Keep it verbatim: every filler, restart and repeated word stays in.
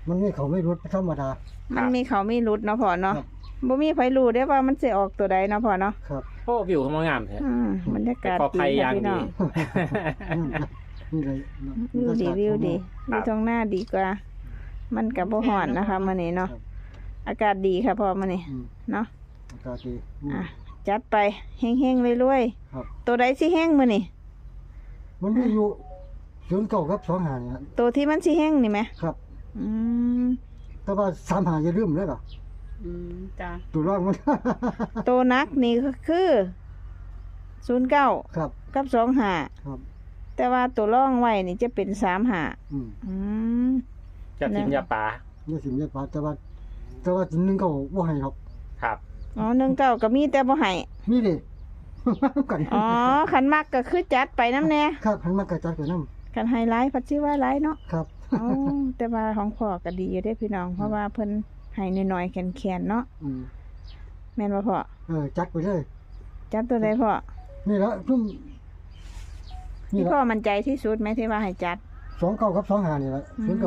มันมีเขาไม่รุดธรรมดา มันมีเขามีหลุดเนาะพ่อเนาะ ครับ บ่มีไผรู้ได้ว่ามันสิออกตัวใดเนาะพ่อเนาะ ครับ โอ้ วิวงามๆแท้ อืมบรรยากาศ ขออภัย ดี อย่าง ค่ะพี่ ดี น้อง อืมนี่เลยเนาะ วิวดีวิวดี ครับ วิวท้องหน้าดีกว่า มันก็บ่ฮ้อนนะคะมื้อนี้เนาะ ครับ อากาศดีค่ะพ่อมื้อนี้ อืม เนาะ อากาศดีอืม อ่ะ จัดไปเฮงๆรวย ครับ ๆตัวใดสิเฮงมื้อนี้ มันมีอยู่ศูนย์เก้ากับสองห้านี่นะ ตัวที่มันสิเฮงนี่ไหม ครับ อืม แต่ว่าสามห้าอย่าลืมเลยล่ะ อืมจ้ะ ตัวรองมัน ตัวหนักนี่คือศูนย์เก้า ครับ กับสองห้า ครับ แต่ว่าตัวรองไว้นี่จะเป็นสามห้า อืม อืม จะทิมยาปลา นี่สิมีปาแต่ว่า แต่ว่าหนึ่งเก้าบ่ให้หรอก ครับ อ๋อหนึ่งเก้าก็มีแต่บ่ให้ มีดิ กัน อ๋อคันมักก็คือจัดไปน้ำแน่ ครับหันมากระจัดไปน้ คันให้หลายพัดสิว่าหลายเนาะ ำครับ อ๋อแต่ว่าของพ่อก็ดีอยู่เด้พี่น้อง เพราะว่าเพิ่นให้น้อยๆแคนๆเนาะ อืม แม่นบ่พ่อ เออจัดไปเลย จัดตัวใดพ่อ นี่ละซุ่มนี่ ที่ ละ พ่อมั่นใจที่สุดไหมที่ว่าให้จัด สองเก้ากับสองห้านี่ละ อืม ศูนย์เก้า